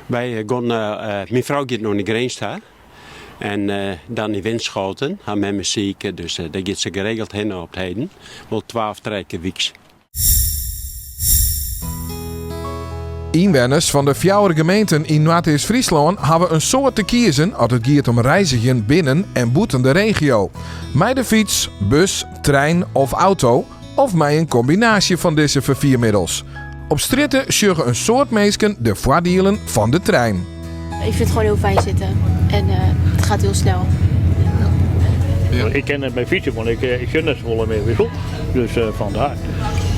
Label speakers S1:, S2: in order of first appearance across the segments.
S1: Wy gongen, myn frou giet no nei Grins ta en dan yn Winschoten, har mem is siik, dus dêr giet se geregeld hinne op 't heden, wol twa of trije kear wyks.
S2: Ynwenners fan de fjouwer gemeenten yn Noardeast-Fryslân hawwe in soad te kiezen as it giet om reizgjen binnen en bûten de regio. Mei de fyts, bus, trein of auto of mei in kombinaasje fan dizze ferfiermiddels. Op strjitte sjogge in soad minsken de foardielen fan de trein.
S3: Ik vind het gewoon heel fijn zitten en het gaat heel snel.
S4: Ik kin net mear fytse, want ik sjoch net safolle mear wissel. Dus vandaar.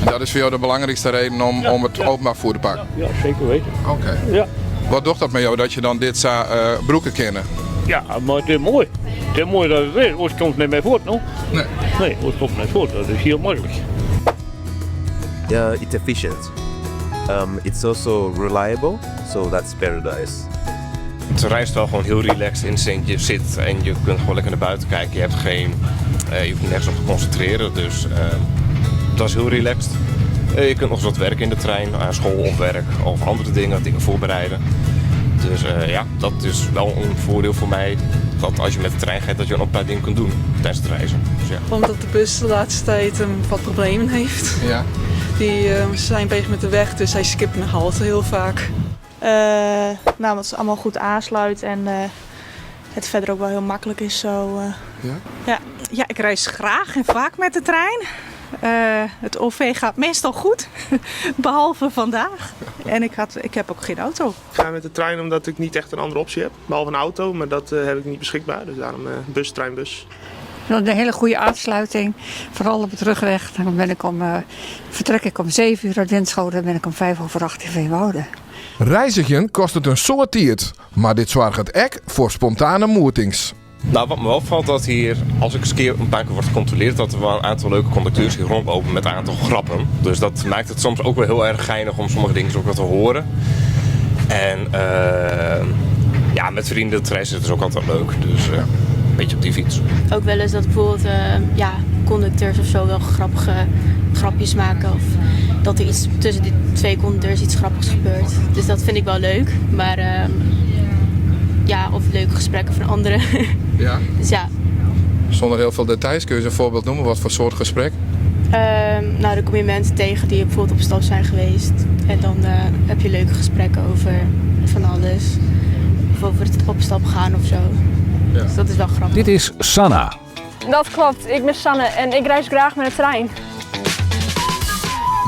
S5: En dat is foar jo de belangrykste reden om it openbaar ferfier te pakken?
S4: Ja, seker weten.
S5: Oké.
S4: Ja.
S5: Wat docht dat mei jo dat je dan dit sa brûke kinne?
S4: Ja, mar it is moai. It is moai dat it is, oars komt it net mear fuort, no?
S5: Nee.
S4: Nee, oars komt it net fuort. Dat is hiel maklik.
S6: It's efficient. It's also reliable, so that's paradise.
S7: Het reist wel gewoon heel relaxed in de zin, je zit en je kunt gewoon lekker naar buiten kijken. Je hebt geen, je hoeft nergens op te concentreren, dus dat is heel relaxed. Je kunt nog eens wat werken in de trein, aan school of werk of andere dingen, dingen voorbereiden. Dus ja, dat is wel een voordeel voor mij, dat als je met de trein gaat, dat je nog een paar dingen kunt doen tijdens het reizen. Dus ja.
S8: Omdat de bus de laatste tijd wat problemen heeft. Die zijn bezig met de weg, dus hij skipt een halte heel vaak.
S9: Nou, omdat het allemaal goed aansluit en het verder ook wel heel maklik is zo. Ja.
S10: Ja, ik reis graag en vaak met de trein. Het OV gaat meestal goed, behalve vandaag. En ik heb ook geen auto.
S11: Ik ga met de trein omdat ik niet echt een andere optie heb. Behalve een auto, maar dat heb ik niet beschikbaar. Dus daarom bus, trein, bus.
S12: Een hele goede aansluiting, vooral op de terugweg. Dan vertrek ik om 7 uur uit Winschoten en ben ik om 8:05 in Veenwouden.
S2: Reizgjen kostet in soad tiid, mar dit soarget ek foar spontane moetings.
S7: Wat me opvalt dat hier, als ik eens een keer een paar keer word gecontroleerd, dat er wel een aantal leuke conducteurs hier rondlopen met een aantal grappen. Dus dat maakt het soms ook wel heel erg geinig om sommige dingen ook wat te horen. En met vrienden te reizen is ook altijd leuk. Dus een beetje op die fiets.
S3: Ook wel eens dat bijvoorbeeld conducteurs of zo wel grappige grapjes maken. Of dat er iets tussen die twee conducteurs iets grappigs gebeurt. Dus dat vind ik wel leuk. Maar ja, of leuke gesprekken van anderen. Dus ja.
S5: Zonder heel veel details, kun je eens een voorbeeld noemen? Wat voor soort gesprek?
S3: Dan kom je mensen tegen die bijvoorbeeld op stap zijn geweest. En dan heb je leuke gesprekken over van alles. Of over het op stap gaan of zo. Dus dat is wel grappig.
S13: Dit is Sanna.
S9: Dat klopt, ik ben Sanne en ik reis graag met de trein.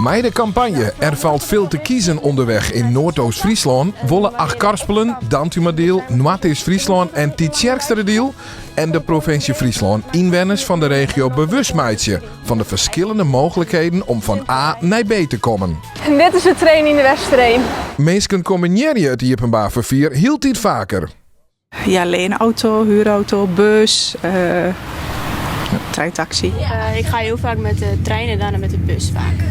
S2: Mei de campagne Er valt veel te kiezen onderweg in Noordoost-Fryslân wolle Achtkarspelen, Dantumadiel, Noardeast-Fryslân en Tytsjerksteradiel en de provinsje Fryslân ynwenners fan de regio bewust meitsje fan de ferskillende mooglikheden om fan A nei B te kommen.
S9: En dit is de trein yn de Westereen.
S2: Minsken kombinearje it iepenbaar ferfier hieltyd faker.
S10: Ja, leenauto, huurauto, bus, treintaxi.
S3: Ik ga heel vaak met de trein en daarna met de bus vaak.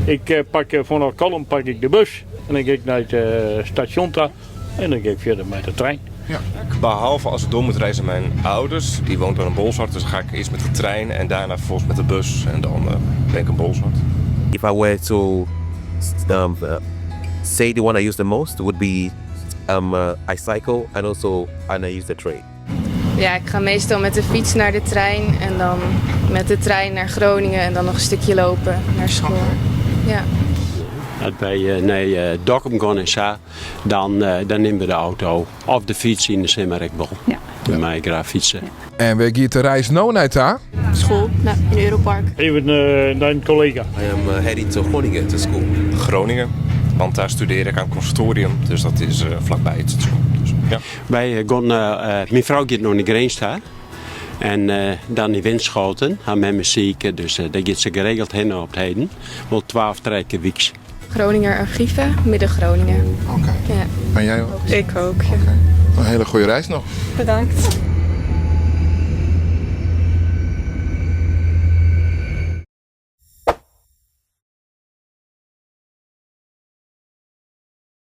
S4: Ik pak vanaf Kollum pak ik de bus en dan ga ik naar het station toe en dan ga ik verder met de trein.
S7: Behalve als ik door moet reizen met mijn ouders, die woont dan in Bolsward, dus dan ga ik eerst met de trein en daarna vervolgens met de bus en dan ben ik in Bolsward.
S6: If I were to say the one I use the most would be I cycle and also and I use the train.
S14: Ja, ik ga meestal met de fiets naar de trein en dan met de trein naar Groningen en dan nog een stukje lopen naar school. Ja.
S1: As wy nei Dokkum gean en sa, dan nimme we de auto of de fyts yn de simmer ek wol. We meie graach fytse.
S2: En wêr giet de reis no nei ta?
S3: School, in Europark.
S4: Even naar een collega.
S6: I am heading to Groningen to school.
S7: Groningen, want daar studeer ik aan het conservatorium, dus dat is vlakbij het station. Dus, ja.
S1: Wy gean, myn frou giet no nei Grins ta en dan yn Winschoten, har mem is siik, dus dêr giet se geregeld hinne op 't heden, wol twa of trije kear wyks.
S14: Groninger Archieven, Midden-Groningen.
S5: Oké.
S14: Ja.
S5: En jij ook?
S8: Ik ook, ja.
S5: Oké. Een hele goede reis nog.
S8: Bedankt.